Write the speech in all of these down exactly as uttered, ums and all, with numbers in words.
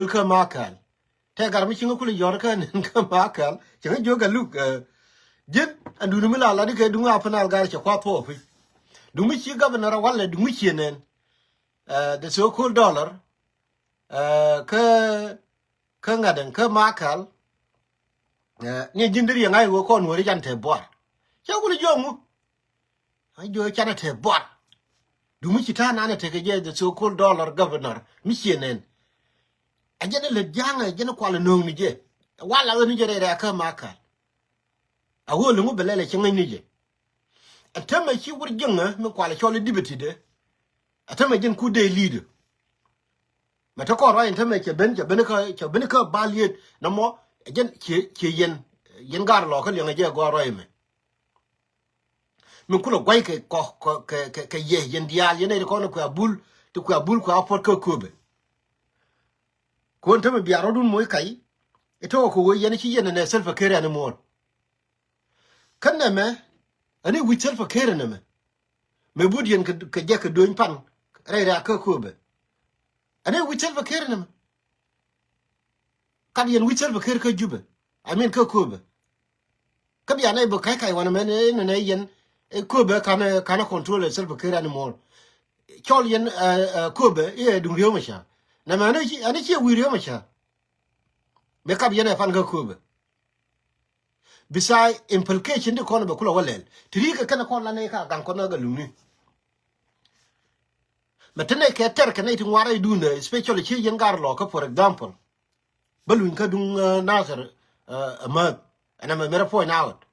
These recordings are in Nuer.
kä Makal. Tɛ gar mi ci ŋä kulɛ yɔr kä nɛn kä Makal. Ci ŋä jiök ɛ luk, eh, ji̱n, ɛn duŋni mi la lat ikɛ duŋ Upper Nile gar cɛ kuath thuɔɔk pi̱. Duŋ mi ci governor a walɛ duŋ mi ci nɛn. Eh, the so-called dollar. Eh, kä, kä ŋa̱t ɛn kä Makal. Eh, ni ji̱n di riɛŋ a iwä kɔn wä ri can tɛ buar. Cɛ kulɛ jiök ŋu. A jiök canɛ tɛ buar. Duŋ mi ci ta̱a̱ nanɛ tekɛ jɛ the so-called dollar governor mi ciɛ nɛn. A jɛn lät ja̱a̱ŋɛ jɛn kualɛ no̱o̱ŋ ni jɛ. Wal a ɣän ni jɛ rɛy rɛy a kä Makal. A ɣöö liŋu bɛ lɛl a cɛ ŋäc ni jɛ. A tämɛ ci wur jiäŋä mi kualɛ cɔl i̱ deputy dɛ. A tämɛ jɛn ku dee leader. Mɛ te kɔn ruac in tämɛ cɛ ben, cɛ ben kä, cɛ ben kä bal yet na mɔ, ɛ jɛn ciɛ, ciɛ yɛn, yɛn gar lɔ kä liɛŋɛ jɛ gɔaa ruac mɛ. Min kulɛ gua̱c kɛ kɔ, kɔ, kɛ, kɛ, kɛ yɛ, yɛn diaal, yɛn nɛy ti kɔn kuɛ a bul, ti kuɛ a bul kuɛ a puɔt kä köpɛ. Kuɔn tämɛ bia rɔ̱dun moc kac, ɛ tɔk kɛ wee yɛn ci yɛn nɛ Salva Kiir ɛn imuɔl. Kä nɛmɛ, ɛn i̱ wi̱c Salva Kiir nɛmɛ. Mɛ but yɛn kɛ, kɛ jɛ kɛ dueny pan, rɛy rɛy a kä köpɛ. Ɛn i̱ wi̱c Salva Kiir nɛmɛ. Kat yɛn wi̱c Salva Kiir kä Jubɛ. I mean kä köpɛ. Kä bia nɛy bä ka̱c ka̱c wanɛ mɛn, eh, nɛ nɛ yɛn, eh, köpɛ kanɛ, kanɛ control ɛ Salva Kiir anymore. Cɔl yɛn, eh, eh, köpɛ, eh, duŋ Riek Machar. Nɛ mɛ ɛn ci, ɛn ci wi̱i̱ Riek Machar. Mɛ kap yɛn ɛ pan kä köpɛ. Beside implication di kɔn bɛ kulɛ wä lɛl. Ti ri kɛ kɛn kɔn la nɛy ka gaŋ kɔn na gɛ luŋni. Mɛ te nɛy kɛ tɛr kɛ nɛy ti ŋuar rɛy duundɛ, especially ci yɛn gar lɔ kä, for example. Bä luny kä duŋ, eh, Nasir, eh, Amäth. Ɛn ɛmɛ mɛrɛ point out.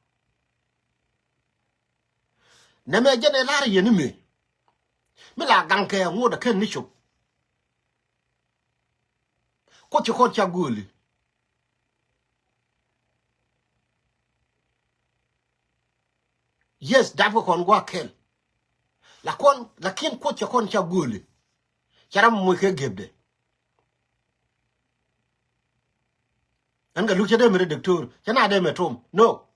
Nɛmɛ jɛn ɛ lar yɛn mi. Mi la gaŋ kɛ ŋot ɛ kɛn ni cop. Kuoth ci kɔn ca gööli. Yes, dap kɛ kɔn gua̱a̱k kɛl. La kɔn, lakin Kuoth cɛ kɔn ca gööli. Ca ram moc kɛ gepdɛ. Ɛn kɛ luk cɛ dee mɛ rɛ doctor, cɛ na dee mɛ tom. No.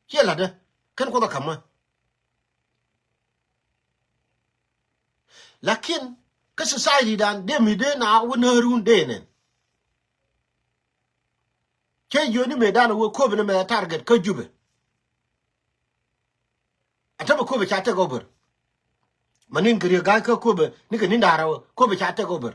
Ciɛ la̱tdɛ. Kɛn Kuoth ɛ ka̱mä. Lakin kä society dan dee mi dee na wä näärun dee nɛn. Cɛ jiöni mëë dan wä köpɛ ni mɛ target kä Jubɛ. A tämɛ köpɛ ca take over. Ma nin kɛ Riek Ga̱a̱c kä köpɛ ni kɛ nin da̱rä wä köpɛ ca take over.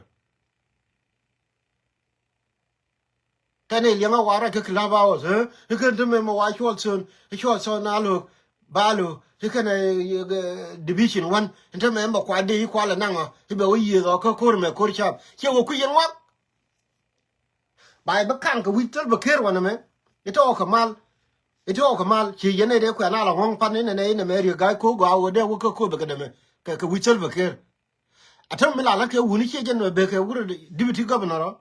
Tɛn i̱ liɛŋä wa ruac kä club house, eh? I̱ kɛn te mɛ mɛ wa cuɔl thon, i̱ cuɔl thon na lo̱k, ba lo̱k, i̱ kɛn, eh, eh, division one. I̱ te mɛ mɛ kua dee i̱ kualɛ naŋ ɔ, i̱ bɛ wä yiëth ɔ kä ko̱r mɛ ko̱r cap. Ciɛ wä kui̱ yɛn ŋuak. Ba i̱ bi kaŋ kɛ wi̱c Salva Kiir wanɛ mɛ. I̱ te ɣɔw kɛ mal. I̱ te ɣɔw kɛ mal. Ci yɛn nɛy dee kuɛ na la ŋɔ̱ŋ pan inɛ nɛ inɛ mɛ Riek Ga̱a̱c ko̱ gɔaa wä dee wä kä ko̱ bɛ kɛ dɛmɛ. Kɛ, kɛ wi̱c Salva Kiir. A täm mi la la̱t kɛ wuni ciɛ jɛn mɛ bekɛ wurɛ deputy governor ɔ.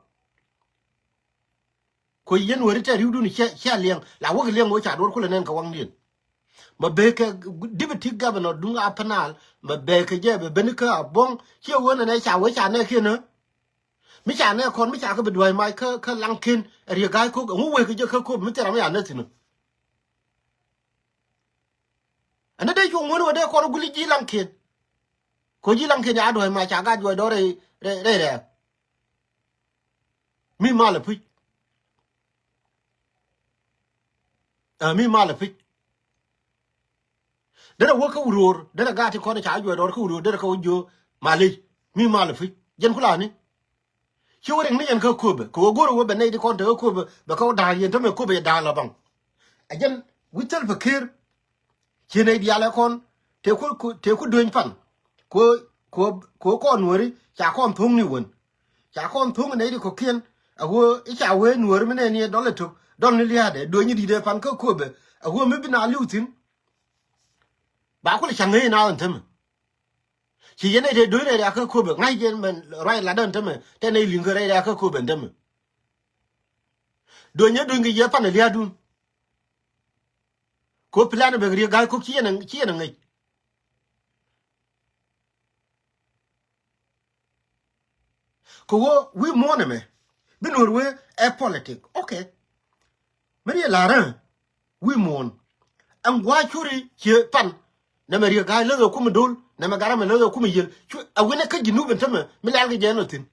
Kuɛ yɛn weri tɛ riwdun ciɛ, ciɛ liɛŋ. La wäk liɛŋ wä ca duɔr kulɛ nɛn kɛ waŋdiɛn. Mɛ bekɛ deputy governor duŋ Upper Nile, mɛ bekɛ jɛ bɛ ben kä Aboŋ, ciɛ wä nɛ nɛ ca wä ca nɛ kiɛn ɛ. Mi ca nɛ kɔn, mi ca kɛ bi dua̱c mac kä, kä Laŋkiɛn, Riek Ga̱a̱c Kok, ɛŋu wek kɛ jɛ kä Kok, mi thil ram mi ca nɛ thi̱n ɛ. Ɛn dee cuŋ ŋuän wä dee kɔn guli ji̱ Laŋkiɛn. Ko ji̱ Laŋkiɛn ca dua̱c mac ca gat juɔc dɔ̱r rɛy, rɛy, rɛy rɛɛk. Mi mal ɛ puc. Ɛ, mi mal ɛ puc. Derɛ wä kä wuror, derɛ gaat ti kɔn ca juɔc dɔr kä wuror, derɛ kä wä jiö malic, mi mal ɛ puc. Jɛn kulani. Ci wä riŋ ni jɛn kä Köpɛ, kɛ wä go̱r wä bɛ nɛy ti kɔn te kä Köpɛ, bɛ kä wä da̱a̱n yɛn tämɛ Köpɛ jɛ da̱a̱n la baŋ. Ɛ jɛn wi̱c Salva Kiir. Ci nɛy diaal ɛ kɔn, te ku, ku, te ku dueny pan. Ku, ku, ku kɔn nuɔri, ca kɔn thoŋni wän. Ca kɔn thoŋ nɛy ti kɔ̱kiɛn, a ɣöö i̱ ca wee nuɔri mi nɛni ɛ dɔl ɛ tok, dɔl ni lia̱a̱dɛ, duenyi di̱t ɛ pan kä Köpɛ, a ɣöö mi bi na li̱w thi̱n. Ba kulɛ ca ŋäc na ɣän tämɛ. Ci yɛn nɛy te dueny rɛy ria kä Köpɛ, ŋa̱c jɛn mɛn ruac latdä ɛn tämɛ, tɛ nɛy li̱ŋ kä rɛy ria kä Köpɛ ɛn tämɛ. Dueny ɛ dueny kɛ yɛ pan ɛ lia̱a̱dun. Ko plan bɛ Riek Ga̱a̱c Kok ci yɛn a, ci yɛn a ŋäc. Kɛ ɣöö wi̱i̱ muɔ̱ɔ̱n ɛmɛ bi nuɔ̱ɔ̱r wee ɛ politic. Okay. Mi riɛ la̱rä wi̱i̱ muɔ̱ɔ̱n. Ɛn gua̱a̱c curi cie pan. Nɛmɛ Riek Ga̱a̱c läth ɛ kum do̱l. Nɛmɛ Garamɛ läth ɛ kum yiël. Cu ɛ wi̱nɛ kä Jinub ɛn tämɛ mi lɛl kɛ jɛ ɛn ɔ thi̱n.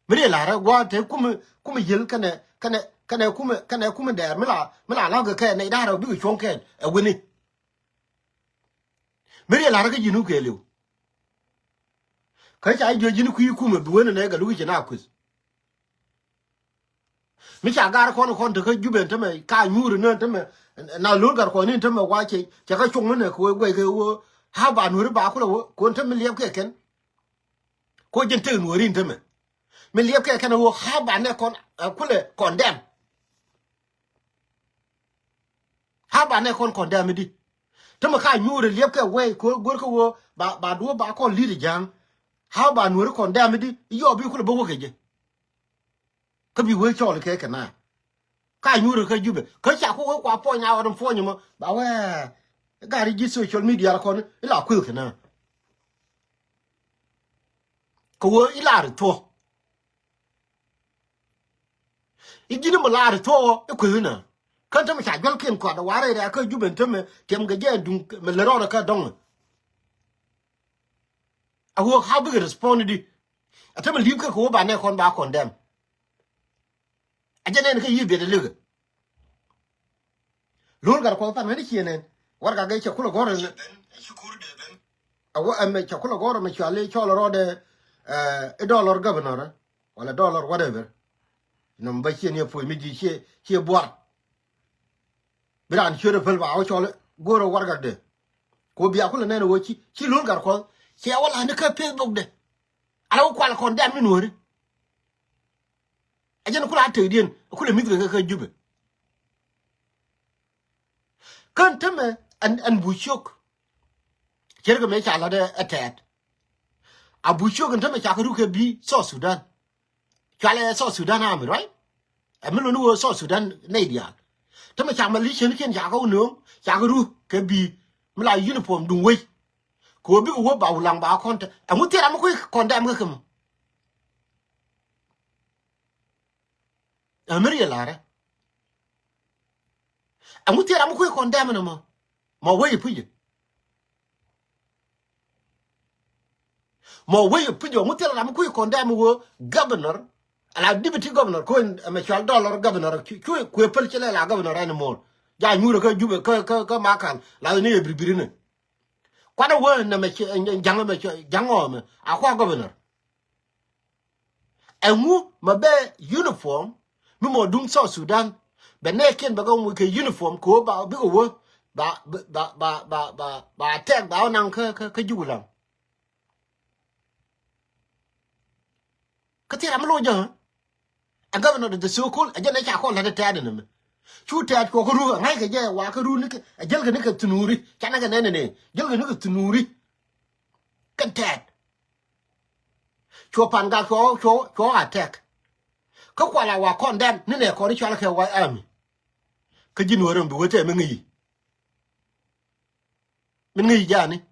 Mi riɛ la̱rä gua̱a̱th te kumɛ, kumɛ yiël kɛnɛ, kɛnɛ, kɛnɛ kumɛ, kɛnɛ kumɛ dɛɛr mi la, mi la la̱kɛ kɛ nɛy da̱rä bikɛ cuɔ̱ŋ kɛɛl ɛ wi̱ni. Mi riɛ la̱rä kä ji̱n wä kɛɛliw. Kä ca jiö ji̱n kui̱ kumɛ bi wen nɛ gɛ luk i̱ ci na kueth. Mi ca gar kɔn kɔn tekä Jubɛ ɛn tämɛ ka nyuuri ni ɛn tämɛ. Na lo̱l gar kɔn ni ɛn tämɛ wa cɛ cɛ kä cuŋ ni nɛ kɛ wee guɛy kɛ wee. Ha̱a̱ ba nuɔ̱ri ba kulɛ wee kɔn tämɛ liɛp kɛ kɛn. Ko jɛn tek nuɔ̱ri ɛn tämɛ. Mi liɛp kɛ kɛn wee ha̱a̱ ba nɛ kɔn kulɛ kɔn dɛm. Ha̱a̱ ba nɛ kɔn kɔn dɛm di. Tämɛ ka nyuuri liɛp kɛ wee ko go̱r kɛ wee ba ba duɔ̱ɔ̱p ba kɔn li̱t ja̱a̱ŋ. Ha̱a̱ ba nuɔ̱ri kɔn dɛm di yɔ bi kulɛ bä wee kɛ jɛ. Kä bi wee cɔɔl kɛ kɛ na. Ka nyuurɛ kä Jubɛ kä ca ku wee kua puɔny na ɣɔt in puɔny mɔ ba wee. Gari ji̱ social media kɔn ila kuil kɛ na. Kɛ wee ila ri thuɔ. I̱ ji̱n mɛ la ri thuɔ i̱ kuil na. Kän tämɛ ca jual ken kɔat warɛ rɛ kä Jubɛ in tämɛ tiɛm kɛ jɛ duŋ mɛ lɛ rɔɔdɛ kä dɔŋ. A wee how big a respond di. A tämɛ li̱p kä kɛ wee ba nɛ kɔn ba kɔn dɛm. A jɛ nɛn kä yi̱ biɛt a lek. Lur gat kuɔth pan mɛn i̱ ciɛ nɛn warɛgak gɛ cɛ kulɛ gɔr. A wä ɛmɛ cɛ kulɛ gɔr ɛmɛ cɔal i̱ cɔl rɔɔdɛ. I̱ dollar governor wala dollar whatever. Nɔm ba ciɛ ni a puɔc mi ji̱ ciɛ ciɛ buar. Bi raan ciöt a päl ba wä cɔl i̱ go̱r a warɛgak dee. Ku bia kulɛ nɛn a wä ci ci lur gat kuɔth. Cɛ wä la ni kä Facebook dee. Ala wä kual kɔn dɛm mi nuɔ̱ri. A jɛn kula a tekdiɛn kula mi̱th kɛ kä Jubɛ. Kän tämɛ ɛn ɛn bu ciök. Cɛr kɛ mëë ca la̱t ɛ tɛɛt. A bu ciök ɛn tämɛ ca kɛ ruk kɛ bi South Sudan. Cualɛ South Sudan Army, right? Ɛ mi luni wee South Sudan nɛy diaal. Tämɛ ca malician kiɛn ca kɛ wä nööŋ ca kɛ ruk kɛ bi mi la uniform duŋ wec. Kɛ wee bikɛ wä ba wulaŋ ba kɔn te ɛŋu thier amä kui̱ kɔn dɛm kä kɛ mɔ. Ɛ mi riɛ la̱rä. Ɛŋu thier ram mi kui̱ kɔn dɛm ni mɔ mɔ wei puc. Mɔ wei puc ɛŋu thier ram mi kui̱ kɔn dɛm wee governor. Ala deputy governor ko ɛmɛ cual dollar governor. Cuɛ kuɛ päl ci lɛ la governor anymore. Ja nyuurɛ kä Jubɛ kä kä kä Makal la ni ɛ biribiri ni. Kuanɛ wee nɛmɛ jaŋ ɛmɛ jaŋ ɔ ɛmɛ a kua governor. Ɛŋu mɛ bɛ uniform mi mɔ duŋ South Sudan bɛ nɛɛkiɛn bɛ kɛ ŋuc kɛ uniform kɛ wä ba bikɛ wä ba ba ba ba ba ba tɛk ba wä naŋ kä kä kä Jubɛ laŋ. Kä thier ram mi loc jɛ ɛ governor de so-called ɛ jɛn ɛ ca kɔn la̱t ɛ tɛɛt ɛn ɛmɛ. Cu tɛɛt cuɔ kä ruk ɛ ŋa̱ckɛ jɛ wa kä ruk nikɛ ɛ jälkɛ nikɛ thunuri canɛ kɛ nɛn ɛnɛ jälkɛ nikɛ thunuri. Kɛn tɛɛt. Cuɔ pan gak cuɔ cuɔ cuɔ a tɛk. Kä kual a wa kɔn dɛm ni nɛ kɔn i̱ cual kɛ wa ami. Kä ji̱n wä rɛm bi wä tɛm iŋi̱ci. Min ŋi̱i̱c ja̱a̱ni.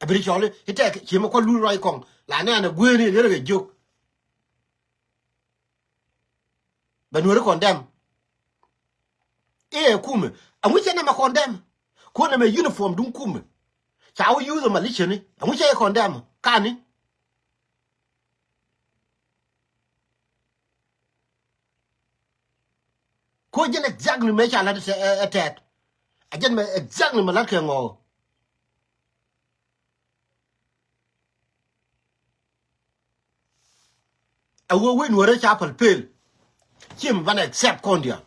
A biri cɔl i̱ tɛk ci mi kual lul ruac kɔŋ la nɛn a gueeni in yɛrɛ kɛ jiök. Bɛ nuɔri kɔn dɛm. Iɛ kumɛ ɛŋu cɛ nɛmɛ kɔn dɛm. Kun nɛmɛ uniform duŋ kumɛ. Ca wä yuth ɛ maliciani ɛŋu cɛ kɔn dɛm kani. Ko jɛn exactly mɛ ca lat ɛ tɛt. A jɛn mɛ exactly mɛ lat kɛ ŋɔɔ. A wee wec nuɔrɛ ca pal pel. Cim ban accept kɔn diaal.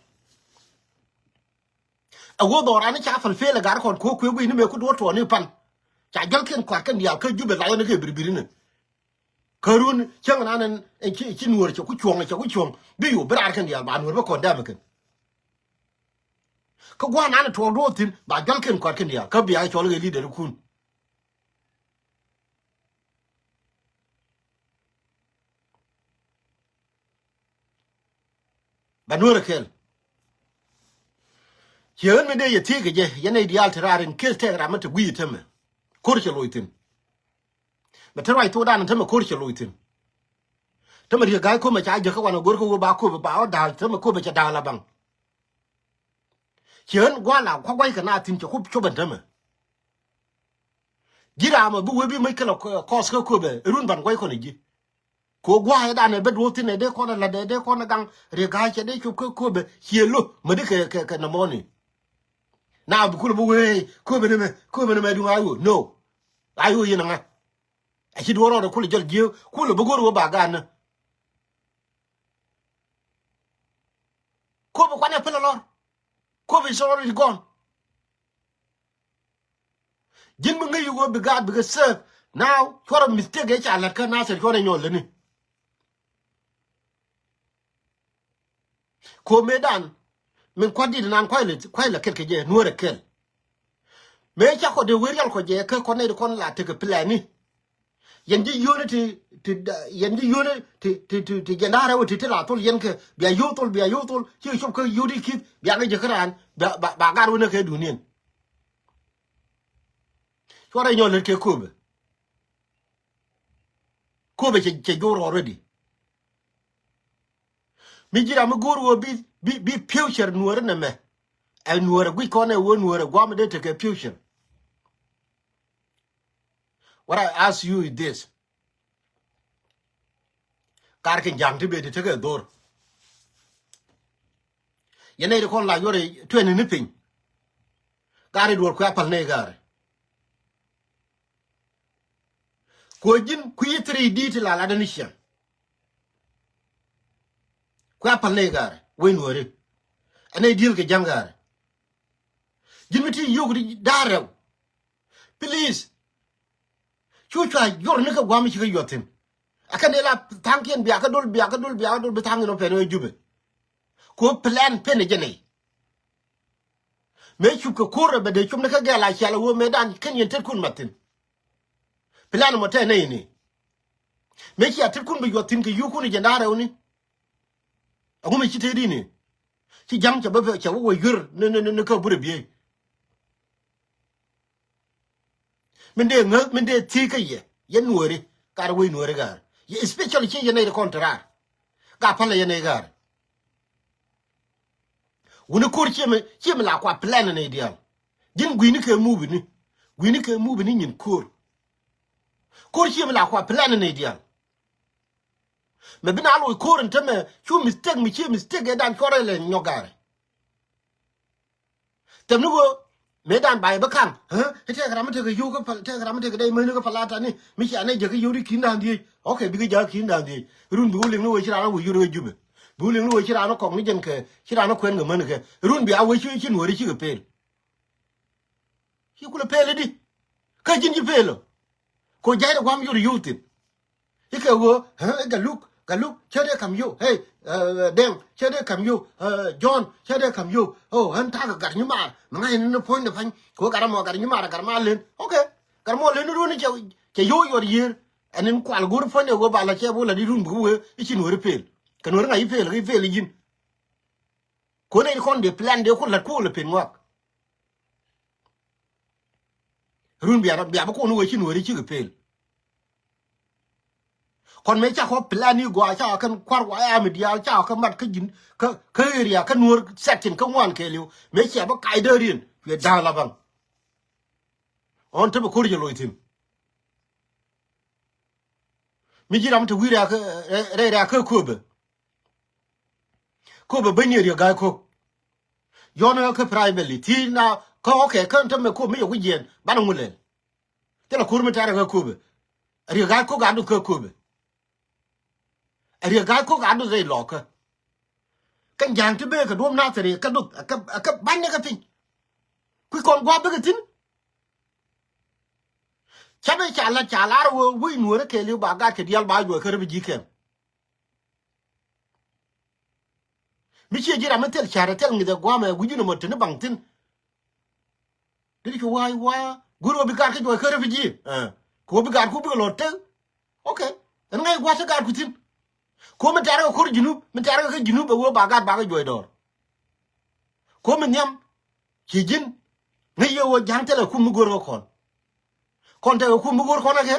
A wee dhɔran ca pal pel a gar kɔn ko kuek wi̱i̱ ni mɛ ku duɔ tuɔɔni pan. Ca jäl ken kuat kɛn diaal kä Jubɛ la yɛn kɛ biribiri ni. Kärun cäŋ nan ɛn ci nuɔr cɛ ku cuɔ̱ŋ cɛ ku cuɔ̱ŋ bi yu bi raar kɛn diaal ba nuɔr bä kɔn dɛmɛ kɛn. Kä gua̱a̱r nan tuɔɔk duɔɔk thi̱n ba jɔl kɛn kɔat kɛn diaal kä bia cɔl kɛ leader kun. Ba nuɔr kɛl. Ciɛ ɣän mi dee yɛ thiek kɛ jɛ yɛn nɛy diaal te raar in kieth tɛk ram mi te gui̱i̱ temɛ. Ko̱r cɛ loc thi̱n. Mɛ te ruac thokdan tämɛ ko̱r cɛ loc thi̱n. Tämɛ riek ga̱a̱c ko̱mɛ ca jäk kä wanɛ go̱r kä wee ba ko̱pɛ ba ɣä da̱a̱l tämɛ ko̱pɛ cɛ da̱a̱l a baŋ. Ciɛ ɣän gua̱a̱l a kua̱ gua̱c kɛ na thi̱n cɛ kup copɛn tämɛ. Ji̱ raamɛ bi wee bi mäc kɛlɛ kɔs kä ko̱pɛ run ban gua̱c kɔn ɛ ji̱. Kɛ ɣöö gua̱a̱th ëëdan ɛ bä duɔ̱ɔ̱k thi̱n ɛ dee kɔn ɛ la̱t ɛ dee kɔn ɛ gaŋ. Riek Gai cɛ dee cop kä Kööbɛ ciɛ lo̱ mädi kɛ kɛ kɛ nɔmɔni. Na bi kulɛ bi wee Kööbɛ ni mɛ, Kööbɛ ni mɛ duŋ a ɣöö. No. A ɣöö yɛn ɛ ŋa. A ci duɔ̱ɔ̱r rɔɔdɛ kulɛ jɔl jiääk kulɛ bi go̱r ɣöö ba gaat ni. Kööbɛ kuanɛ pälɛ lɔr. Kööbɛ is already gone. Ji̱n mi ŋäc yuk ɣöö bi gaat bikɛ serve. Now cuɔrɛ mistake ëë ca la̱t kä Nasir cuɔrɛ nyɔl lätni. Kööbɛ mëëdan min kua̱r dit nan kua̱c lɛ, kua̱c lɛ kɛl kɛ jɛ Nuäärɛ kɛl. Mëë ca kɔ dee wee rial kɔ jɛ kä kɔn nɛy ti kɔn la tekɛ plan ni. Yɛn ji̱ yio̱o̱ni ti, ti, yɛn ji̱ yio̱o̱ni ti, ti, ti, ti jɛn da̱a̱r rɛw ti, ti la thol yɛn kɛ bia yio̱o̱ thol, bia yio̱o̱ thol. Ci cop kä yio̱o̱ ti ki̱th bia kɛ jɛ kä raan ba, ba, ba gaat wä ni kɛ duniɛn. Cuarɛ nyɔl lät kɛ Kööbɛ. Kööbɛ cɛ, cɛ jor already. Mi ji̱ ram mi go̱o̱r ɣöö bi, bi, bi future Nuäärä nɛmɛ. Ɛ Nuäärä guic kɔn ɛ ɣöö Nuäärä gua̱a̱m dee tekɛ future. What I ask you is this. Kar kɛ ja̱ŋ ti bee ti tekɛ dho̱r. Yɛn nɛy ti kɔn la yuɔr tuɛn ni piny. Kar i̱ duɔr kuɛ a päl nɛy gaari. Kuɛ ji̱n kui̱ three D ti la latdä ni ciɛŋ. Kuɛ a päl nɛy gaari wec Nuääri. Ɛ nɛy diëël kɛ ja̱ŋ gaari. Ji̱n mi ti yio̱k ti da̱a̱r rɛw. Please. Cu cua yuɔr ni kä gua̱a̱m ci kä yuɔth thi̱n. Ɛ kɛn ila tha̱a̱ŋkiɛn bia kä dol, bia kä dol, bia kä dol bi tha̱a̱ŋkiɛn ɔ pɛn wee Jubɛ. Ku plan pen ɛ jɛ nɛy. Mëë cup kɛ ko̱r ɛ bɛ dee cop ni kä gɛl a cial ɛ ɣöö mëëdan kɛn yɛn tetkun mat thi̱n. Plan mɔ tɛn nɛy ni. Mëë cia tetkun bi yuɔth thi̱n kɛ yio̱o̱kun ɛ jɛn da̱a̱r rɛwni. Ɛŋu mi ci tëëdini. Ci ja̱ŋ cɛ bä, cɛ bä wä yuer ni, ni, ni, ni kä burɛ biey. Min dee ŋäth, min dee thiec kä yɛ, yɛn Nuääri, kar wec Nuääri ga̱a̱r. Yɛ especially ci yɛn nɛy ti kɔn te raar. Ka pälɛ yɛn nɛy ga̱a̱r. Wuni ko̱r cie mi, cie mi la kua plan nɛy diaal. Ji̱n gui̱ni kɛ movie ni. Gui̱ni kɛ movie ni nyin ko̱r. Ko̱r cie mi la kua plan nɛy diaal. Mɛ bi na loc ko̱r in tämɛ cu mistake mi cie mistake ɛ dan cuɔrɛ lɛ nyɔk ga̱a̱rɛ. Thɛm ni ɣöö mëëdan ba yɛ bä ka̱ŋ. Ɛ tɛk ram mi tekɛ yio̱w kä pal, tɛk ram mi tekɛ dɛy mäni kä palata ni mi cia nɛ jäkä yio̱w di ki̱n da̱a̱n dhieec. Ok, bikɛ jakä ki̱n da̱a̱n dhieec. Run bi wä liŋ ni ɣöö ci raan wä yur kä Jubɛ. Bi wä liŋ ni ɣöö ci raan kɔk ni jɛn kɛ, ci raan kuɛn kɛ mäni kɛ. Run bia wä ci, ci Nuääri cikɛ pel. Ci kulɛ pel i̱di. Kä ji̱n ci pel ɔ. Ko ja̱cdɛ gua̱a̱m yur yio̱w thi̱n. Ikɛ ɣöö, ɛ, Galuk, Galuk, cä dee ka̱m yio̱w. Hey, ɛ, Dɛŋ, cä dee ka̱m yio̱w. Ɛ, Jɔ̱ɔ̱n, cä dee ka̱m yio̱w. O, ɣän ta̱a̱ kɛ gat nyi maar. Mi ŋa̱c ni ni puɔ̱nydɛ pa̱ny. Kɛ ɣöö gat ɛmɔ gat nyi maar, gat ma len. Ok. Gat mɔ len ni ruɔ̱n ni cɛ, cɛ yio̱w yuɔt yiër. Ɛn in kual go̱o̱r puɔ̱nydɛ ɣöö ba la cɛ bi wä la di run bikɛ wee. I̱ ci Nuääri pel. Kɛ Nuääri ŋa̱c i̱ pel, i̱ pel i̱ ji̱n. Kuɔn nɛy ti kɔn dee plan dee ku la̱t ku lɛ pen ŋɔak. Run bia, bia bi kuɔn wee ci Nuääri cikɛ pel. Kɔn mëë cakɔ plan i̱ gɔaa cakɔ kɛn kua̱r wa ami diaal cakɔ kɛ mat kä ji̱n kä, kä area kä Nuäär section kä ŋuan kɛɛliw. Mëë cia bi kac dee rien cuɛ da̱a̱ŋ la baŋ. Ɣɔn te bi ko̱r jɛ loc thi̱n. Mi ji̱ ram te wi̱i̱ rɛ̈ɛ̈ kä, rɛy rɛ̈ɛ̈ kä Kööbɛ. Kööbɛ bänyni Riek Gai Kok. Yɔ̱n kä privately thiec na kä ɣɔ̱kɛ kä tämɛ Kööbɛ mi yɛ wi̱c yɛn banɛ ŋu lɛl. Thilɛ ko̱r mi tɛ̈rɛ kä Kööbɛ. Riek Gai Kok a duth kä Kööbɛ. Riek Gai Kok a duth rɛy lɔɔkä. Kä ja̱a̱ŋ ti bëë kɛ duɔ̱p Nathir kä duth, kä, kä ba̱nyni kä piny. Kui̱ kɔn gua̱a̱p bikɛ thi̱n. Ca bɛ ca la, ca lar wee wec Nuäärä kɛɛliw ba gat kɛ diaal ba juɔc kä refugee camp. Mi ciɛ ji̱ ram mi thil ca̱rɛ thil ŋi̱th ɛ gua̱a̱mɛ wi̱c ji̱n ɛmɔ te ni baŋ thi̱n. Deri cu wa̱a̱ wa̱a̱ go̱r wä bi gat kä juɔc kä refugee. Ɛ. Kɛ wä bi gat ku bikɛ lɔ tek. Ok. Ɛn ŋa̱c gua̱a̱th te gat ku thi̱n. Kɛ wä mi tɛ̈rɛ kɛ ko̱r Junub, mi tɛ̈rɛ kɛ kä Junub ɛ wä ba gat bakɛ juɔc dɔɔr. Kɛ wä mi nhiam ci ji̱n ŋäc yɛ wä ja̱ŋ thilɛ kum mi go̱r kä kɔn. Kɔn tekɛ kum mi go̱r kɔn ɛ kɛ.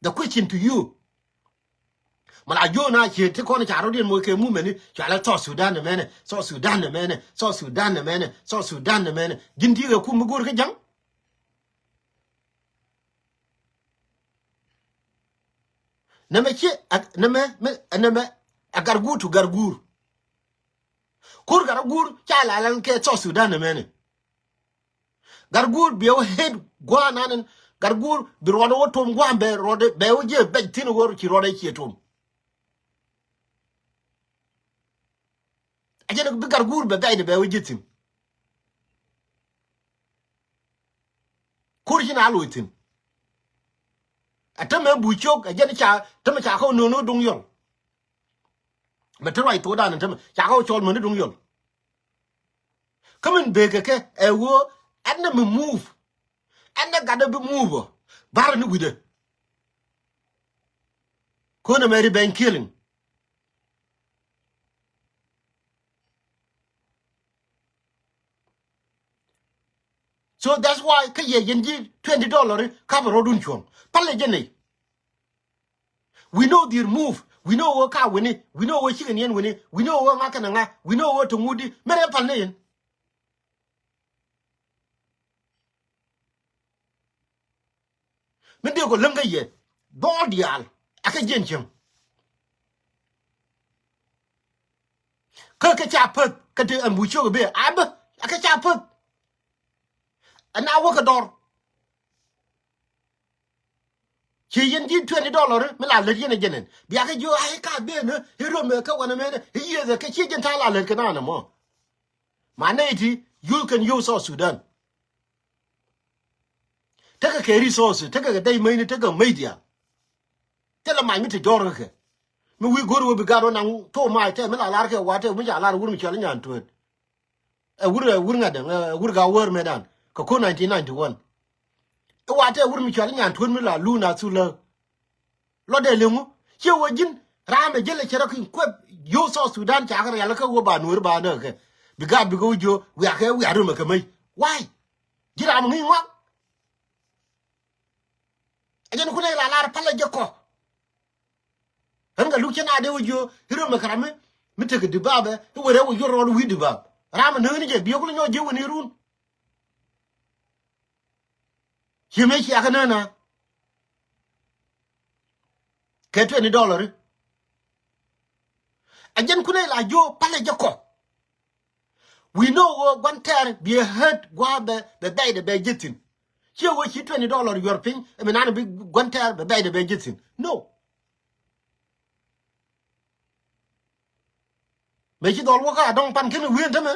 The question to you. Mala jo na cie ti kɔn ca rɔ diɛn moc kɛ mumɛni cua lɛ South Sudan nɛ mɛnɛ, South Sudan nɛ mɛnɛ, South Sudan nɛ mɛnɛ, South Sudan nɛ mɛnɛ. Ji̱n ti kɛ kum mi go̱r kä ja̱ŋ. Nɛmɛ ci, a, nɛmɛ, mi, nɛmɛ, a Garguur to Garguur. Kur Garguur ca la lan kɛ South Sudan nɛmɛni. Garguur bi wä het gua̱a̱ nanɛn. Garguur bi ruɔdɛ wä tom gua̱a̱ bɛ ruɔdɛ, bɛ wä jiɛ bɛc thi̱n wä ci ruɔdɛ ciɛ tom. A jɛn bi Garguur bɛ bɛcdɛ bɛ wä jiɛ thi̱n. Kur ci na loc thi̱n. A tämɛ buc ciök, a jɛn ca, tämɛ ca kɛ wä no̱o̱ŋ ni duŋ yɔl. Mɛ te ruac thokdan tämɛ ca kɛ wä cɔl mäni duŋ yɔl. Kä min bekɛ kɛ ɛ ɣöö ɛn nɛ mi move. Ɛn nɛ gatdɛ bi move ɔ. Barɛ ni wi̱cdɛ. Könɛ mɛ ri bɛny killing. So that's why kä yɛ yɛn ji̱ twenty dollar i̱ kapɛ rɔ̱dun cuɔ̱ŋ. Palɛ jɛ nɛy. We know their move. We know wä ka wini. We know wä cikɛ niɛn wini. We know wä ŋa kɛnɛ ŋa. We know wä te ŋut di. Mɛn ɛ pal ni yɛn. Mi dee kɔ läŋ kä yɛ dhɔɔl diaal. Akɛ jiɛn cieŋ. Kä kɛ ca päth kä ti ɛn bu ciök ɛ bee a bä. Akɛ ca päth. Ɛn a wä kɛ dɔr. Ci yɛn ji̱ twenty dollar mi la lät yɛn ɛ jɛn ɛn bia kɛ jiö a i̱ ka ben i̱ rom ɛ kä wanɛ mɛn i̱ yiëth ɛ kɛ ci jɛn ta̱a̱ la lät kɛ naan ɛmɔ. Ma nɛy ti yuth kɛn yio̱w South Sudan. Tekɛ kɛ resources, tekɛ kɛ dɛy mäcni, tekɛ media. Thilɛ mac mi te jɔr kä kɛ. Mi wi̱i̱ go̱r wä bi gat wä naŋ thok mac tɛ mi la lar kɛ wa tɛ mi ca lar wur mi cɔal i̱ nyan tuet. Ɛ wur, ɛ wur ŋa̱t däŋ, ɛ wur ga wäär metdan kɛ ko̱r nineteen ninety-one. I̱ wa tɛ wur mi cɔal i̱ nyan tuet mi la luun a thul lä. Lɔ dee liŋu ciɛ wä ji̱n ram ɛ jälɛ cɛ rɔ ki̱n kuɛp yio̱w South Sudan ca kɛ rial kä wä ba nuɔ̱ɔ̱ri ba näk kɛ. Bi gaat bikɛ wä jiö wiakɛ wiak ri mɛ kɛ mäc. Why? Ji̱ ram ŋi̱i̱c ŋuak. Ɛ jɛn kunɛ la lar palɛ jɛ kɔ. Ɣän kɛ luk cä na dee wä jiö i̱ ri mɛ kɛ ram mi, mi tekɛ di babɛ i̱ wä rɛ wä yuɔr rɔɔd wi̱i̱ di bab. Ram ɛ näk ni jɛ bi yɛ kulɛ nyɔk jiö wä ni run. Ci mëë ciakä nä na kɛ twenty dollar. A jɛn kunɛ la jiö palɛ jɛ kɔ. We know wä gua̱n tɛɛr bi ɛ hät gua̱a̱ bɛ bɛ bɛy dɛ bɛ ji̱ thi̱n. Ciɛ wä ci twenty dollar yuɔr piny ɛ mi nan bi gua̱n tɛɛr bɛ bɛy dɛ bɛ ji̱ thi̱n. No. Mëë ci dhɔl wä kä a dɔ̱ŋ pan kɛn wi̱i̱ ɛn tämɛ.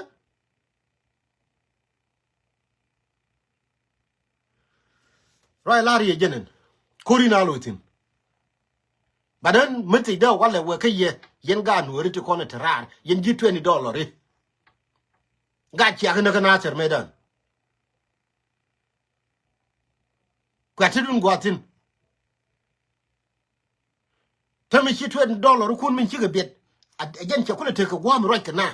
Ruac lar yɛ jɛn ɛn ko̱ri na lo̱c thi̱n. But ɛn mi thiecdä walɛ wɛ kä yɛ yɛn gaat nuɔ̱ɔ̱ri ti kɔn ɛ te raar yɛn ji̱ twenty dollar i̱ gaat ciakä näk kä Nathir metdan. Kuɛ ti dun gua̱a̱th thi̱n. Te mi ci twenty dollar kun min cikɛ biɛt. A jɛn cɛ kulɛ tekɛ gua̱a̱m ruac kɛ na.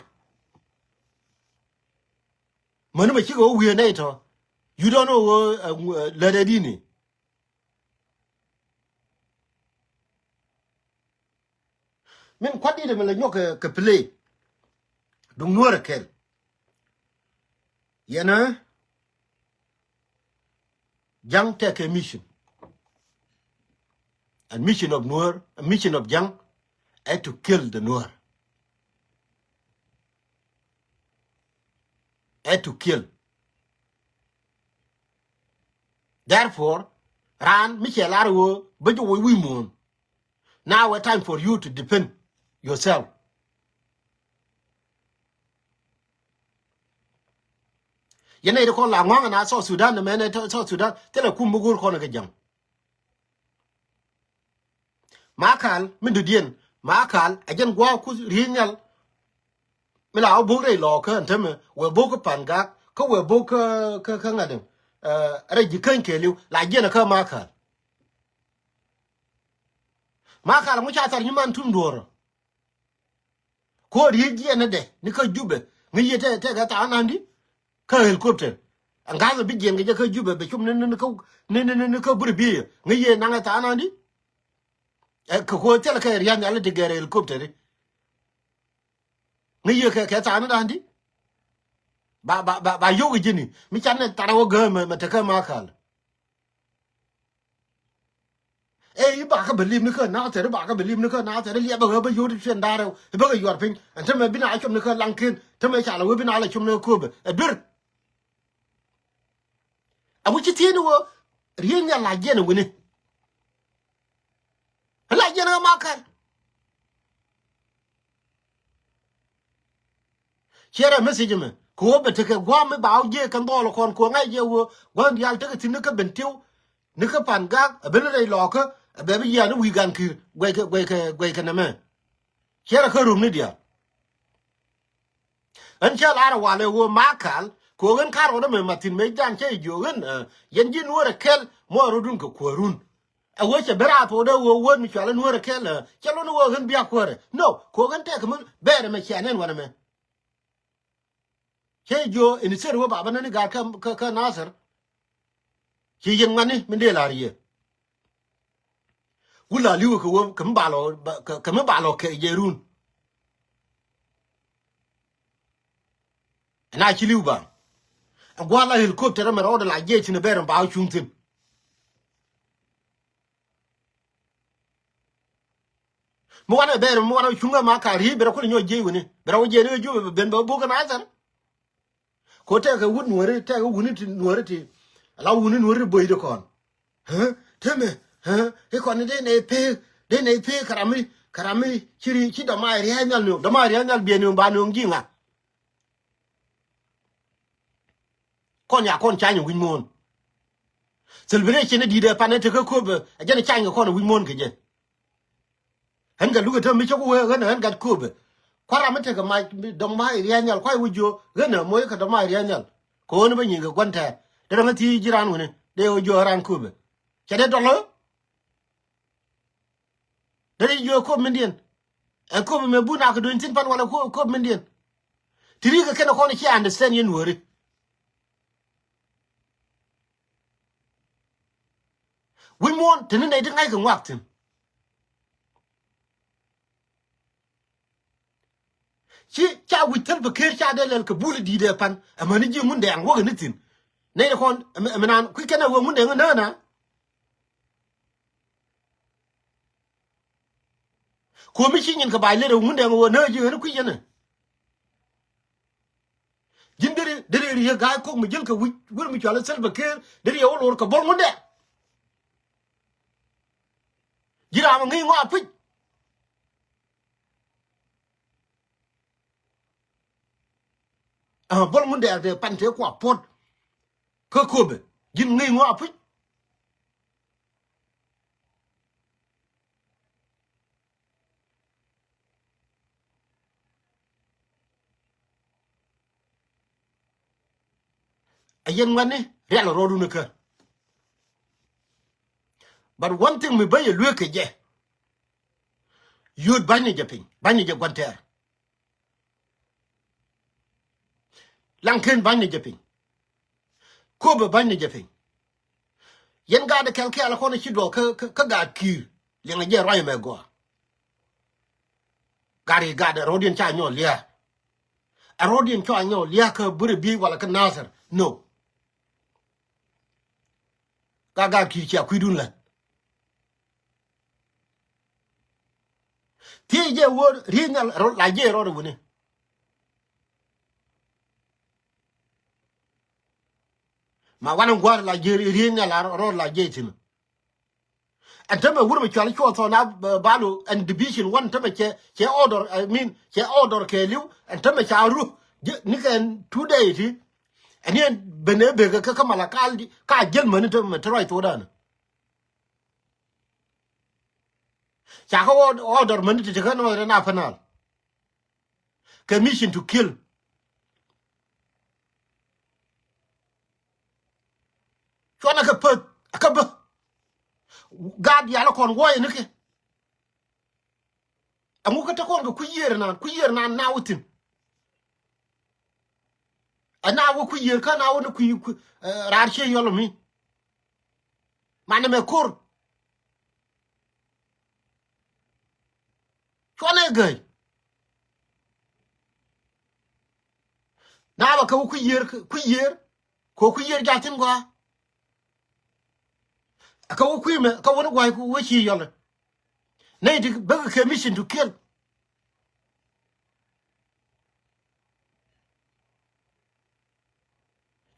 Mäni mɛ cikɛ wä wiee nɛy tɔ. You don't know wä lät ɛ dini. Min kuat dit ɛmɛ lɛ nyɔk kɛ play. Duŋ nuɔ̱ɔ̱rɛ kɛl. Yɛn ɛ Jaŋ tekɛ mission. And mission of Nuer, a mission of Jaŋ, ɛ to kill the Nuer. Ɛ to kill. Therefore, raan mi cɛ lar wä bä jɛ wä wi̱i̱ muɔ̱ɔ̱n. Now a time for you to defend yourself. Yɛn nɛy ti kɔn la ŋɔ̱a̱ŋ na South Sudan, mɛn ɛ South Sudan thilɛ kum mi go̱o̱r kɔn kɛ Jaŋ. Makal mi dödiɛn, Makal a jɛn gua̱a̱ kuth ri̱i̱nyal. Mi la wä bo̱k rɛy lɔɔkä ɛn tämɛ wɛ bo̱k kä Pangak kä wɛ bo̱k kä kä ŋa̱t ɛn rɛy ji̱ käny kɛɛliw la jiɛn kä Makal. Makal ŋu ca thar nyiman tum duɔ̱ɔ̱rä. Ko̱o̱r yiëë jiɛn ni dɛ ni kä Jubɛ ŋäc yiëë tɛ tɛ kɛ thaak nandi kä helicopter. Ɛn ga̱a̱th bi jiɛn kɛ jɛ kä Jubɛ bɛ cum ni ni kä ni ni ni kä buri bieyä ŋäc yiëë naŋ ɛ thaak nandi. Ɛ kɛ ko̱o̱r thilɛ kɛ ria̱n nhiali ti gɛr helicopter. Ŋäc yiëë kɛ kɛ thaak ni da̱a̱ndi. Ba ba ba ba yio̱k ji̱ni mi can ni thar wä gäämɛ mɛ tekä Makal. Ɛ i̱ bakä bɛ lip ni kä Nathɛr, i̱ bakä bɛ lip ni kä Nathɛr, i̱ liɛpɛ ɣä bä yio̱w ti tiɛn da̱rɛ, i̱ bäkɛ yuɔr piny. Ɛn tämɛ bi na com ni kä Laŋken, tämɛ ca lɛ wee bi na lɛ com ni kä Köpɛ. Ɛ duer. A wi̱c ci thieen ni ɣöö Riek Nhial la jiɛn ɛ wi̱ni. Ɛ la jiɛn ɛ ɣä Makal. Ciɛ rɛ message mɛ kɛ ɣöö bɛ tekɛ gua̱a̱m mi ba wä jiɛ kɛn dhɔl kɔn kɛ ɣöö ŋa̱c jɛ ɣöö gua̱a̱m diaal tekɛ thi̱n ni kä Bentiu ni kä Pangak ɛ ben rɛy lɔɔkä ɛ bɛ bi yiaani wi̱i̱ gan ki̱i̱r guɛckɛ guɛckɛ guɛckɛ nɛmɛ. Ciɛ rɛ kä rum ni diaal. Ɣän cä lar ɛ walɛ ɣöö Makal kɛ ɣöö ɣän ka̱r ɣɔn ɛmɛ mathin mëë dan cä jiök ɣän, ɛ, yɛn ji̱ Nuäär ɛ kɛl muɔɔr rɔ̱dun kɛ kuäärun. Ɛ wee cɛ ben raar thok dee ɣöö wee mi cual i̱ Nuäär ɛ kɛl, ɛ, cɛ lon i̱ ɣöö ɣän bia kuäärɛ. No, kɛ ɣöö ɣän tɛk mi bɛɛr ɛmɛ cia nɛn wanɛ mɛ. Cɛ jiök in seri wee baba nɛn i̱ gaat kä, kä, kä Nathɛr. Ci yɛn ŋuani min dee la̱r yɛ. Wula li̱w kɛ wee kɛ mi ba lɔ, kɛ, kɛ mi ba lɔ kɛ jɛ run. Ɛn a ci li̱w ba. Ɛ gua̱a̱th la helicopter ɛmɛ rɔɔdɛ la jiɛc thi̱n ɛ bɛɛr ɛmɛ ba wä cuŋ thi̱n. Mi wanɛ bɛɛr mi wanɛ cuŋ ɛ Makal ri̱i̱c bɛ rɔ kulɛ nyɔk jiɛc wi̱ni bɛ rɔ wä jiɛc ni ɣä Jubɛ bɛ ben bɛ wä buk kɛ Nathɛr. Ko tɛkɛ wut Nuäri tɛkɛ wuni ti Nuäri ti. Ala wuni Nuäri ti bo̱o̱cdɛ kɔn. Hä? Temɛ. Hä? I̱ kɔn ni dee nɛy pek dee nɛy pek kɛ ram mi kɛ ram mi ci ri ci dɔ̱ma ria̱a̱c nhial nööŋ dɔ̱ma ria̱a̱c nhial biɛ nööŋ ba nööŋ ji̱ ŋa. Kɔn ya kɔn cany wi̱c muɔ̱ɔ̱n. Celebration ni di̱i̱t ɛ pan ɛ tekä Köpɛ ɛ jɛn cany kɛ kɔn wi̱c muɔ̱ɔ̱n kɛ jɛ. Ɣän gat lukɛ te mi cä ku wee ɣän ɣän gat Köpɛ. Kua̱r ram mi tekɛ mac dɔ̱ŋ ma iria̱a̱ nhial kua̱c wä jiö ɣän ɛ moc kɛ dɔ̱ŋ ma iria̱a̱ nhial. Kɛ ɣöö ni bä nyinkɛ gua̱n tɛ̱̈ɛ̱̈ dee dɔ̱ŋ ɛ thiec ji̱ raan wuni dee ɣöö jiö raan Köpɛ. Cɛ dee dɔl ɣä. Dee dee jiö Köpɛ mindiɛn. Ɛ Köpɛ mɛ bun akɛ duny thi̱n pan walɛ Köpɛ, Köpɛ mindiɛn. Ti ri kɛ kɛn ɛ kɔn ci understand yɛn Nuäri. Wi̱c muɔ̱ɔ̱n te ni nɛy ti ŋa̱ckɛ ŋuak thi̱n. Ci ca wi̱c thil bi ker ca dee lɛl kɛ bul i̱ di̱i̱t ɛ pan. Amäni ji̱ Ŋundɛɛŋ wäkɛ ni thi̱n. Nɛy ti kɔn ɛmɛ, ɛmɛ naan kui̱ kɛn ɛ wee Ŋundɛɛŋ ɛ nään a. Ko̱mi ci nyin kɛ bac lɛr ɛ wee Ŋundɛɛŋ ɛ wee nään ji̱ ɣän i̱ kui̱ yɛn ɛ. Ji̱n deri, deri riek ga̱a̱c kok mi ji̱l kɛ wi̱c, wi̱r mi cual i̱ Salva Kiir, deri yɛ wä lor kɛ Bol Ŋundɛɛŋ. Ji̱ ram ŋi̱i̱c ŋɔak pi̱c. Aa, Bol Ŋundɛɛŋ te pan te kua puɔ̱t. Kä Köpɛ, ji̱n ŋi̱i̱c ŋɔak pi̱c. A yɛn ŋuɛ̈tni rial rɔɔdun kä. But one thing mi bä yɛ lueek kɛ jɛ. Yio̱o̱t ba̱ny ni jɛ piny, ba̱ny ni jɛ gua̱n tɛɛr. Laŋken ba̱ny ni jɛ piny. Köpɛ ba̱ny ni jɛ piny. Yɛn gaat kɛl kɛɛl kɔn ci duɔk kä, kä, kä gaat Kiir. Liɛŋɛ jɛ ruac ɛmɛ gɔaa. Gaat i̱ gaat ɛ ro̱diɛn ca nyɔk lia̱a̱. Ɛ ro̱diɛn ca nyɔk lia̱a̱ kä Buri Biey wala kä Nathir. No. Gaat gaat Kiir cia kui̱dun la̱t. Thiec jɛ wä Riek Nhial rɔ la jiɛc rɔɔdɛ wuni. Ma wanɛ gua̱a̱r la jiɛc Riek Nhial la rɔɔdɛ la jiɛc thi̱n. Ɛn tämɛ wur mi cual cuɔ thɔn a, eh, balo ɛn division one tämɛ cɛ, cɛ order, I mean, cɛ order kɛɛliw ɛn tämɛ ca ru. Ni kɛn two day ti. Ɛn yɛn ben ɛ bek kä, kä Malakal di ka jel mäni tämɛ te ruac thokdan. Ca kä order mäni ti ti kä nɔɔth rɛn a penal. Kɛ mission to kill. Cuɔnɛ kɛ päth ɛ kä bä. Gaat diaal kɔn wuɔyɛ ni kɛ. Ɛŋu kä te kɔn kɛ kui̱ yiëër naan, kui̱ yiëër naan na wä thi̱n. Ɛ na wä kui̱ yiëër kä na wä ni kui̱, kui̱, eh, raar cië yɔl mi. Manɛ mɛ ko̱r. Cuɔnɛ gäy. Na bä kɛ wä kui̱ yiëër, kui̱ yiëër. Kɛ wä kui̱ yiëër ja̱thi̱n gɔaa. Kä wä kui̱ mɛ, kä wä ni gua̱a̱c ku wä ci yɔl. Nɛy ti bäk kɛ mission to kill.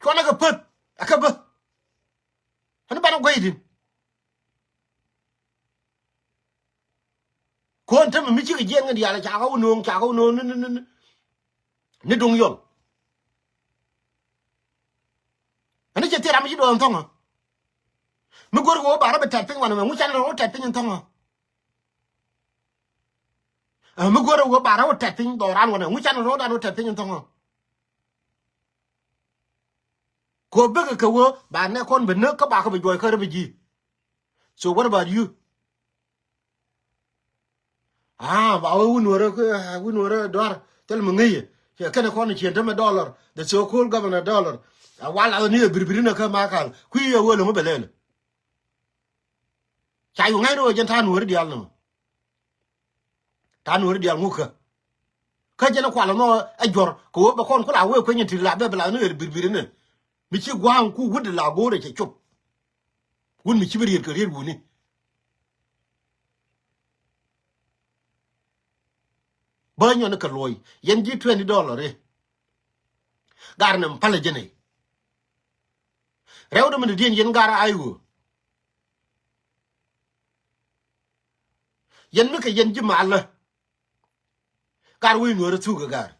Cuɔnɛ kɛ päth, ɛ kɛ bä. Ani banɛ gua̱c din. Kuɔn tämɛ mi cikɛ jiɛn ŋän diaal ca kä wä no̱o̱ŋ, ca kä wä no̱o̱ŋ ni, ni, ni, ni, ni duŋ yɔl. Ani cɛ thil ram mi ci duɔɔn thɔŋä. Mi go̱r kɛ wä ba rɔ bi tɛt piny wanɛ mɛ, ŋu can rɔ wä tɛt piny in thɔŋä. Ɛ, mi go̱r kɛ wä ba rɔ wä tɛt piny dhɔran wanɛ, ŋu can rɔ dan wä tɛt piny in thɔŋä. Kɛ wä bek kɛ wä ba nɛ kɔn bi näk kä ba kɛ bi juɔc kä rɛ bi ji̱. So what about you? Ah, ba wä wun wärä, wun wärä duar. Thil mi ŋäcɛ. Cɛ kɛnɛ kɔn cien tämɛ dollar. The so-called governor dollar. A wal a ni ɛ birbiri nɛ kä makal. Kui̱ ɛ wä lo̱ŋ bɛ lɛl. Ca yu ŋa̱cni ɣöö jɛn ta̱a̱ nuɔ̱ɔ̱ri diaal nɔmɔ. Ta̱a̱ nuɔ̱ɔ̱ri diaal ŋukä. Kä jɛn ɛ kual ɛmɔ ɛ juɔ̱r kɛ ɣöö bɛ kɔn kula wee kueny in ti la bɛ bɛ la ni ɣer birbir inɛ. Mi ci gua̱a̱ŋ ku wut la go̱o̱rɛ cɛ cop. Wut mi ci bi riet kɛ riet wuni. Bä nyɔn kɛ luɔ̱c yɛn ji̱ twenty dollar i̱. Gar nɛ mi palɛ jɛn i̱. Rɛw dɛ mi dee diɛn yɛn gar a i̱ ɣöö. Yɛn mi kɛ yɛn ji̱ malä. Gar wi̱i̱ nuɔ̱ɔ̱rä thuk ɛ gar.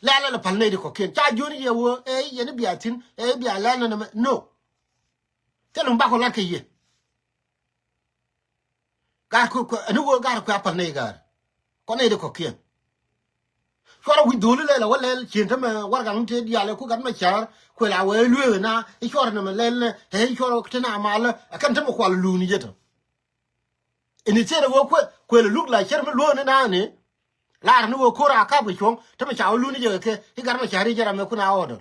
Lɛl lɛ pal nɛy ti kɔ̱kiɛn ca jiön yɛ wee ɛ yɛn i̱ bia thi̱n ɛ i̱ bia lɛl nɛ nɛmɛ no. Thilɛ mi bakɔ lat kɛ yɛ. Gar kuɛ kuɛ ɛn i̱ wee gar kuɛ a pal nɛy gar. Kɔn nɛy ti kɔ̱kiɛn. Cuɔrɛ wi̱c dho̱li lɛl ɛ wä lɛl cien tämɛ warɛgak ni te diaal ɛ ku gat mɛ ca̱r kuɛ la wee lueek ɛ na i̱ cuɔrɛ nɛmɛ lɛl nɛ ɛ i̱ cuɔrɛ te na malä ɛ kɛn tämɛ kual luuni jɛ tɔ. Ini thiet ɛ wee kuɛ kuɛ lɛ luk la cär mi lueek ni na ni. Lar ni wee ko̱r a kap kɛ cuɔ̱ŋ tämɛ ca wä luuni jɛ kɛ kɛ i̱ gat mɛ ca̱r i̱ jɛ ram ɛ kun a order.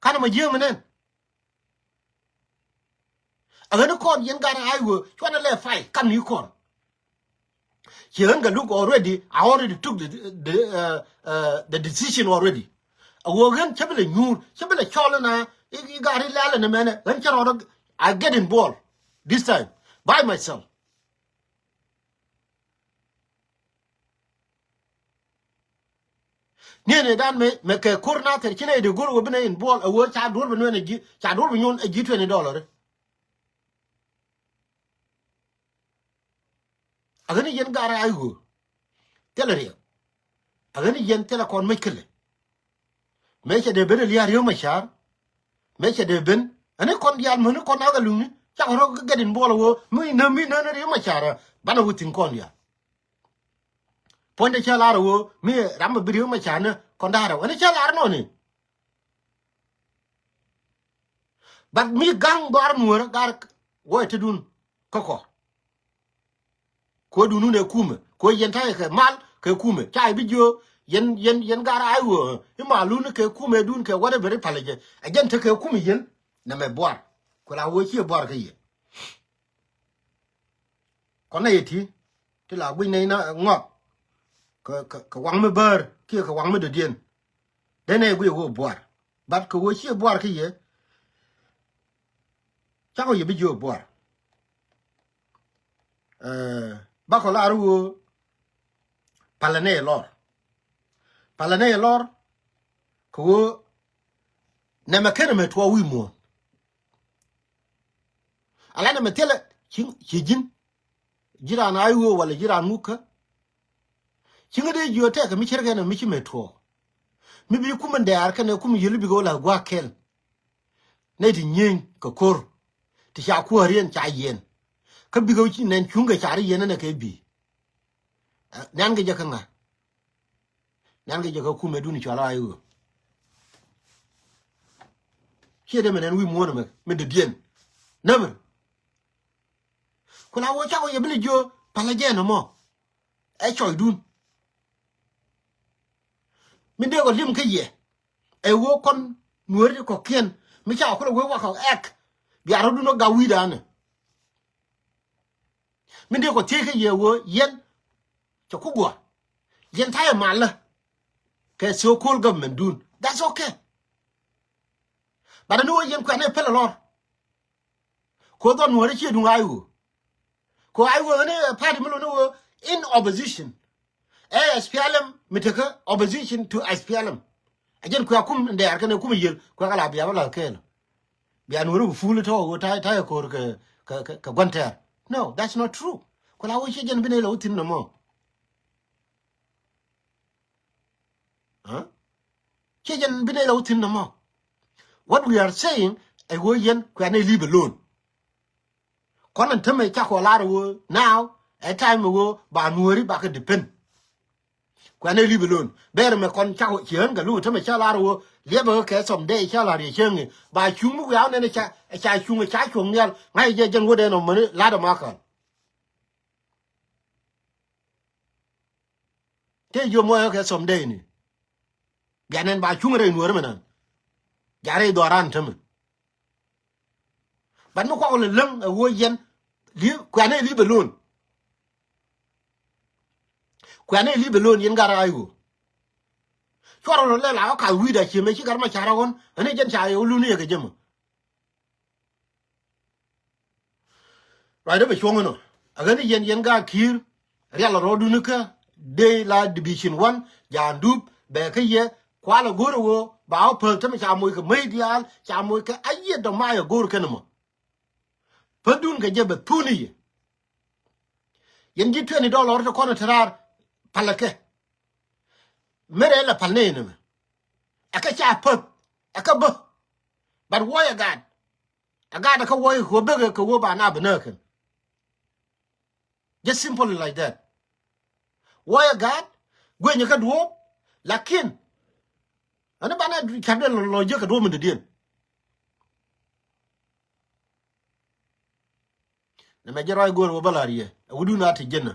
Kanɛ mɔ jiääm inɛn. A ɣän i̱ kɔn yɛn gat a i̱ wee cuanɛ lɛ fay kam ni kɔn. Ci ɣän kɛ look already, I already took the, the, uh, uh, the decision already. A ɣöö ɣän cä bi lɛ nyuur, cä bi lɛ cɔl inɛ i̱ gat i̱ lɛl inɛ mɛnɛ ɣän cä rɔɔdä. I get involved this time by myself. Niɛn ëë dan mëë mëë kɛ ko̱r na thɛr ci nɛ ëë dee go̱r wä bi nɛ involve ɛ wee ca duɔ̱r bi nuɛn ɛ ji̱ ca duɔ̱r bi nyuɔn ɛ ji̱ twenty dollar. A ɣän i̱ yɛn gar a i̱ ɣöö thilɛ riɛk. A ɣän i̱ yɛn thilɛ kɔn mäc kälɛ. Mëë cɛ dee ben ɛ lia̱a̱ Riek Machar. Mëë cɛ dee ben ɛn i̱ kɔn diaal mäni kɔn a kɛ luŋni cakɔ rɔ kɛ gɛt involve ɛ wee mi nä mi nä ni Riek Machar. Banɛ wä thi̱n kɔn diaal. Puɔ̱nydɛ cä lar ɛ ɣöö mi ram mi bi Riek Machar ni kɔn da̱a̱r ɛ wä ni cä lar nɔni. But mi ga̱ŋ dhɔaar nuäärä gar wä ɛ tetdun kä kɔ. Kuädun wun ɛ kumɛ kuä yɛn ta̱yɛ kɛ mal kɛ kumɛ ca i̱ bi jiö yɛn yɛn yɛn gar a i̱ ɣöö i̱ malun kɛ kumɛ dun kɛ whatever i̱ palɛ jɛ ɛ jɛn te kɛ kumɛ yɛn. Nɛmɛ buar ku la wee ciɛ buar kä yɛ. Kɔn nɛ yɛ ti ti la guic nɛy na ŋɔak kɛ kɛ kɛ waŋ mi bäär kiɛ kɛ waŋ mi dɔ̱diɛn. Dee nɛ yɛ guic ɛ wee buar. But kɛ wee ciɛ buar kä yɛ. Cakɔ yɛ bi jiök buar. Ɛ bakɔ lar wee palɛ nɛ yɛ lɔr. Palɛ nɛ yɛ lɔr kɛ wee nɛmɛ kenɛ mɛ tuɔɔk wi̱i̱ muɔ̱ɔ̱n. Ala nɛmɛ thilɛ ci ci ji̱n. Ji̱ raan a i̱ ɣöö walɛ ji̱ raan ŋukä. Ci ŋä dee jiöö tɛkɛ mi cärkɛ nɛ mi ci mɛ tuɔɔk. Mi bi kumɛ dɛɛr kɛnɛ kumɛ yiël bikɛ wä la gua̱a̱k kɛl. Nɛy ti nyieny kɛ ko̱r ti ca kuääriɛn ca yiɛn. Kä bikɛ wä ci nɛn cuŋkɛ car yiɛn ɛnɛ kɛ bi. Nɛn kɛ jɛ kä ŋa̱. Nɛn kɛ jɛ kä kumɛ duni cɔal a i̱ ɣöö ciɛ dee mɛ nɛn wi̱i̱ muɔ̱ɔ̱n ɛmɛ mi dee diɛn. Nämɛ ku la wä cakɔ yɛ bi lɛ jiö palä jɛ nɔmɔ. Ɛ cɔcdun mi dee kɔ li̱em kä yɛ. Ɛ wä kɔn nuääri kɔ̱kiɛn mi cakɔ kulɛ wee wakɔ ɛk. Bia rɔ̱dun ɔ gak wi̱i̱danɛ. Mi dee kɔ thiec kä yɛ wä yɛn cɛ ku guɔ yɛn ta̱yɛ malä. Kɛ so-called government dun that's okay. But ni wä yɛn kuɛn ɛ pɛl ɛ lɔr. Ko dhɔn nuɔri ciɛ duŋ I O. Ko I O ni party mi lo ni wä in opposition. Ɛ S P L M mi tekɛ opposition to S P L M. A jɛn kuɛ kum ndɛɛr kɛn ɛ kum yiel kuɛ kɛ la bia bä la kɛɛl. Bia nuɔri ku ful tɔ wä ta̱a̱ ta̱a̱ ko̱r kɛ kɛ kɛ gua̱n tɛɛr. No, that's not true. Ku la wä ciɛ jɛn bi ni la wä thi̱n nɔmɔ. Huh? Ciɛ jɛn bi nɛy la wä thi̱n nɔmɔ. What we are saying, ɛ ɣöö yɛn kuɛ nɛy leave alone. Kɔn ɛn tämɛ cakɔ lar ɣöö now ɛ time ɣöö ba nuɔ̱ɔ̱ri bakɛ depend. Kuɛ nɛy leave alone. Bɛɛr mɛ kɔn cakɔ cieen kɛ luk tämɛ ca lar ɣöö liɛpɛ ɣöö kɛ some day ca lar yɛ cieŋ i̱ ba cuŋ mi wiaw nɛn ɛ ca ɛ ca cuŋ ɛ ca cuɔ̱ŋ nhial ŋa̱c jɛ jɛn wä dɛn ɔ mäni lat ɛ ma kal. Te jiö muɔyä kɛ some day ni. Bia nɛn ba cuŋ rɛy nuɔ̱ɔ̱ri mi nan. Ja rɛy dhɔran tämɛ. But mi kuak wä lɛ läŋ ɛ ɣöö yɛn li kuɛnɛ leave alone. Kuɛnɛ leave alone yɛn gat ray ɣöö cuarɛ rɔ lɛ la wä kath wi̱i̱da ciemɛ ci gat ma carɛ ɣɔn ɛn i̱ jɛn ca yɛ wä luni yɛ kɛ jɛ mɔ. Ruacdä bɛ cuɔ̱ŋ inɔ a ɣän i̱ yɛn yɛn gaat ki̱i̱r. Rial rɔɔdun ikä dee la division one jaandup bɛ kä yɛ kual a go̱r a ɣöö ba wä päth tämɛ ca moc kɛ mäc diaal ca moc kɛ a yiet dɔ̱ mac a go̱r kɛn ɛmɔ. Päthdun kɛ jɛ bɛ thun i̱ yɛ yɛn ji̱ twenty dollar ti kɔn a te raar. Palɛ kɛ merɛ lɛ pal nɛy nɛmɛ. Ɛ kɛ ca päth ɛ kɛ bä. But wuɔyɛ gaat ɛ gaat ɛ kä wuɔyɛ kɛ ɣöö bekɛ kɛ ɣöö ba na bi nääkɛn. Just simple like that. Wuɔyɛ gaat guenyɛ kä duɔ̱ɔ̱p. Lakin ɛn banɛ cap dee lɔ jiäk kɛ duɔ̱ɔ̱p mi dɔ̱diɛn. Nɛmɛ jɛ ruac go̱o̱r wä bä la̱r yɛ ɛ wä dun a ti ji̱n ɛ.